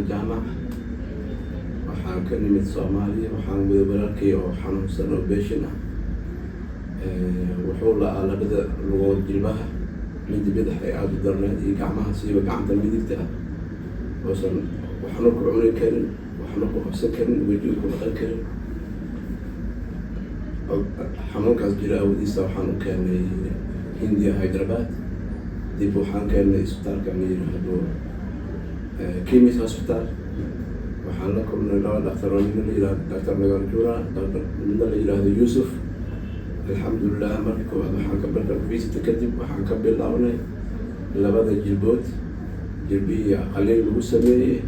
Jaamac. Waxaan ka nimid Soomaaliya. Waxaan wada walaalkay oo xanuunsan oo patient ah. Wuxuu la'aa labada lugood, jilbaha, midda bidix ay aada u darneed, iyo gacmaha, siiba gacanta midigta ah, oosan waxna ku cuni karin, waxna ku qabsan karin, wejiga ku dhaqan karin. Xanuunkaas jira awadiisa waxaan u keenay Hindiya, Hyderabad. Dib waxaan keenay isbitaalka la yiraahdo KIMS Hospital. Waxaan la kulnay laba dhaktar oo midna la yihahdo Doctor Nagarjuna, doctor midna la yihahdo Yuusuf. Alxamdulilah, marka koowaad waxaan ka barka visit kadib waxaan ka bilownay labada jilbood. Jilbihii qaliin lagu sameeyey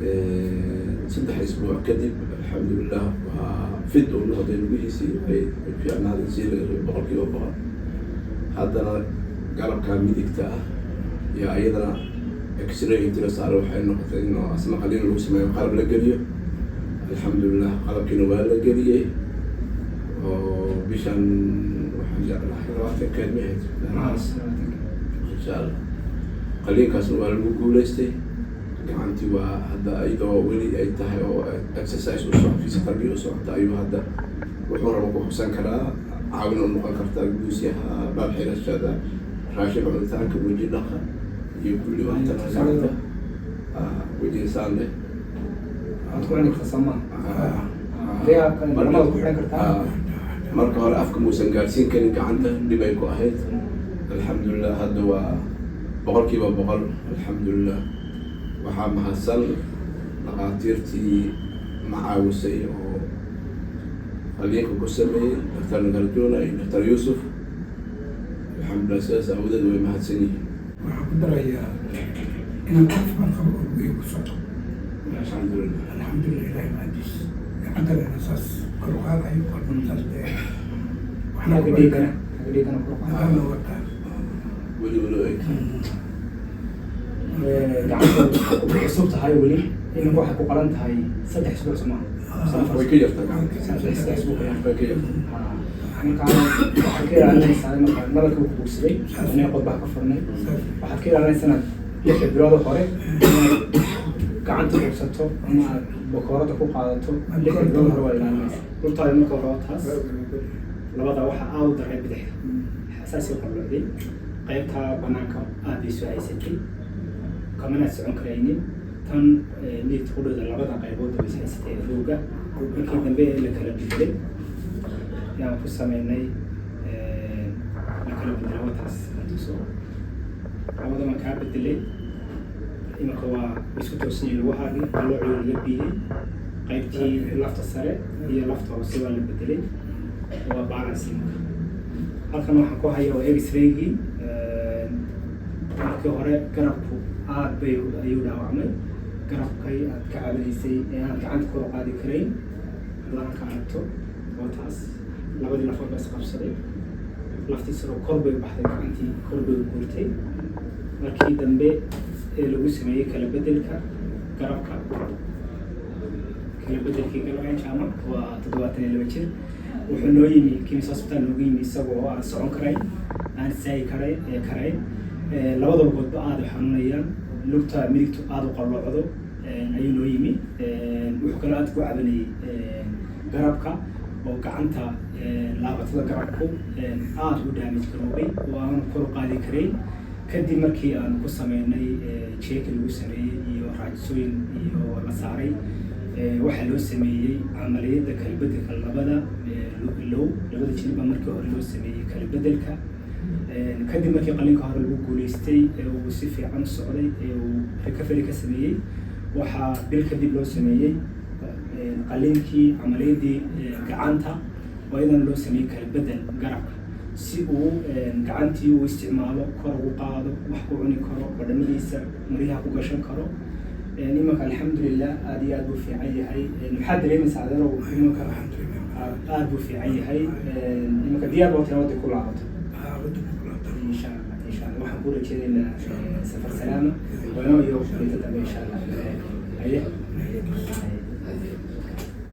3 isbuuc kadib, alxamdulilah, waa fit uu noqday. Lugihiisii way fiicnaaday sii laga rabay 100%. Haddana garabka midigta ah iyo iyadana X-ray intii la saaray waxay noqotay in asna qaliin lagu sameeyo, qalab la geliyo. Alxamdulilah, qalabkiina waa la geliyey oo bishan waxaan jeclahay 20-keed ma ahayd, insha Allah. Qaliinkaasna waa lagu guuleystay. Gacantii waa hadda iyadoo weli ay tahay oo exercise u soco, physiotherapy u socota, ayuu hadda wuxuu rabo ku qabsan karaa. Caawin u noqon kartaa guusyaha, dhar xirashada, raashin cunitaanka, weji dhaqa iyo kulli. Waatana gacanta wejiga saan leh. Waad ku cuni kartaa, soomaa? Lamada ku xiran kartaa. Marka hore afka muusan gaarsiin karin gacanta, dhib ay ku ahayd. Alxamdulilah, hadda waa 100%, alxamdulilah. Waxaa mahadsan dhakhaatiirtii macaawisay oo qaliinka ku sameeyey, Doctor Nagarjuna iyo Doctor Yuusuf. Alxamdulilah, sidaas aawadeed way mahadsan yihiin. Waxaan ku darayaa inaan caafimaad qabo oo lugihi ku socdo. Alxamdulilah. Alxamdulilah, Ilahi mahadiis. Gacantana saas kor u qaadayo, qalbana saas leeyahay. Waxna xagga dhiigana, xagga dhiigana kor u qaada. Waxaana wataa. Weli weli ay tahay. Gacanta way cusub tahay weli. Iminka waxay ku qalan tahay 3 isbuuc, soo maaha? Way ka yartaa gacanta. 3 isbuuc. Way ka yartaa. Marka waxaad ka ilaalinaysaa, marka nabarkii uu ku bogsaday, inay qodbaha ka furnay, waxaad ka ilaalinaysaa inaad 6 bilood hore inaad gacanta hubsato ama aad bakoorada ku qaadato. 6 bilood hore waa ilaalinaysaa lugtaada. Marka hore waa taas. Labada waxaa aad u daray bidixda, xasaasi qalloocday. Qaybta banaanka aad bay soo haysatay, kamanaad socon karaynin. Tan midigta qudhooda labada qaybood way is haysatay rooga. Markii dambe la kala bedelay yaan ku sameynay, la kala bedelay, wataas tuso. Labada waan kaa bedelay. Iminka waa isku toosan yihiin lugahaagii. Qalloocii laga biiyey, qaybtii lafta sare iyo lafta hoose waa la bedelay, waa balance. Iminka halkan waxaan ku haya waa X-raygii. Markii hore garabku aad bay ayuu dhaawacmay, garabkay aad ka cabanaysay ee aad gacanta kor u qaadi karayn. Haddaad halka aragto, waa taas. Labadii lafood baa isqabsaday, laftii sare kor bay u baxday, gacantii kor bay u guurtay. Markii dambe ee lagu sameeyey kala bedelka garabka, kala bedelkii garabka, Jaamac waa 72 jir. Wuxuu noo yimi KIMS Hospital, noogu yimi isagoo oo aan socon karayn, aan istaagi karayn, labada lugoodba aada u xanuunayaan, lugta midigtu aada u qalloocdo ayuu noo yimi. Wuxuu kaloo aada ku cabanayay garabka oo gacanta laabatada garabku aada u damage garoobay oo aanu kor u qaadi karayn. Kadib markii aanu ku sameynay check lagu sameeyey iyo raajisooyin iyo la saaray, waxaa loo sameeyey camaliyadda kala bedelka labada low, labada jilba. Markii hore loo sameeyey kala bedelka, kadib markii qalinka hore lagu guuleystay ee uu si fiican u socday ee uu recovery ka sameeyey, waxaa bil kadib loo sameeyey qaliinkii, camaliyadii gacanta, oo iyadana loo sameeyey kala bedel garabka, si uu gacantii uu isticmaalo, kor ugu qaado, wax ku cuni karo, badhamadiisa maryaha ku gashan karo. Imanka alxamdulilah, aada iyo aad buu fiican yahay. Maxaad dareemaysaa, adeerow, imanka? Aad buu fiican yahay imanka. Diyaar baa tahay wadda ku laabato? Insha Allah, insha Allah. Waxaan ku rajeynaynaa safar salaama waynoo iyo inta dambe, insha Allah. Haye.